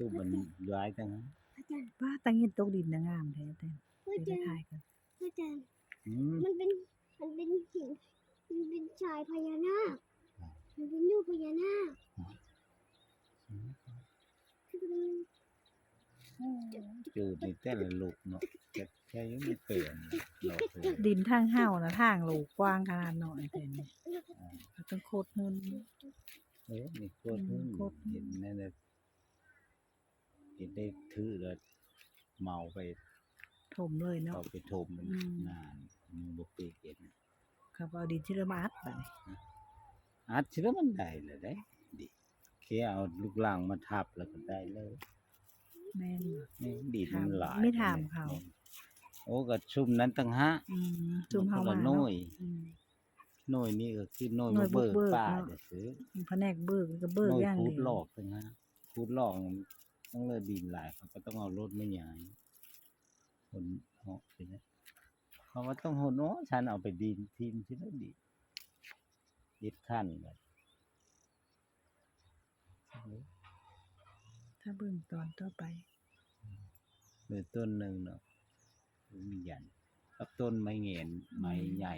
ບມັນຫຼາຍຈັ່ງ ອາຈານ ວ້າ ຕາເງືອນຕົກດິນນະງາມແທ້ ອາຈານ ເປັນໄດ້ຖ່າຍກັນ ອາຈານ ອືມ ມັນເປັນ ມັນເປັນຫີນ ມັນເປັນຊາຍພະຍານາກ ມັນເປັນຮູບພະຍານາກ ອືມ ຈູດນີ້ແຕ່ລະລູກເນາະ ຈັກໃຊ້ມັນເປັນ ດິນທາງເຮົານະ ທາງໂລກກວ້າງຂະໜາດນ້ອຍແທ້ນີ້ ອາ ເຮົາຕ້ອງຂຸດຮຸ່ນ ເອີ ນີ້ຂຸດຮຸ່ນ ອືມ ຂຸດຮຸ່ນ ເຫັນແນວໃດ ເຮັດໄດ້ຖືກແລ້ວເໝົາໄປຖົມເລີຍເນາະ ເອົາໄປຖົມ ອືມ ນານ ມັນບໍ່ເປັນ ເຂົາກໍເອົາດິນຊິເລີ່ມມາອັດບາດນີ້ ອັດຊິເລີ່ມມັນໄດ້ແລ້ວເດ້ ດິ ແຄ່ເອົາລູກລັງມາທັບແລ້ວກໍໄດ້ເລີຍ ແມ່ນບໍ່ ນີ້ດິນມັນຫຼາຍ ມີຖາມເຂົາ ໂອ້ ກໍຊຸມນັ້ນຕ່າງຫາກ ອືມ ຊຸມເຮົາມາເນາະ ໜ່ວຍ ອືມ ໜ່ວຍນີ້ກໍຄືໜ່ວຍ ໜ່ວຍບຸກເບີກ ບຸກເບີກ ປ່າ ເນາະ ຊື່ໆ ພະແນກເບີກກໍເບີກຢ່າງດຽວ ຂຸດລອກເພິ່ນນະ ຂຸດລອກມັນເລີຍດິນຫຼາຍ ເຂົາກໍຕ້ອງເອົາລົດມາຍ້າຍ ຂົນເນາະ ເຂົາວ່າຕ້ອງຂົນເນາະ ຊັ້ນເອົາໄປດິນຖິ້ມຊິໄດ້ດິນ ເຮັດຄັນ ຖ້າເບິ່ງຕອນຕໍ່ໄປ ເອີ ຕົ້ນໜຶ່ງເນາະ ມີຫຍັງ ກັບຕົ້ນໄມ້ແງນ ໄມ້ໃຫຍ່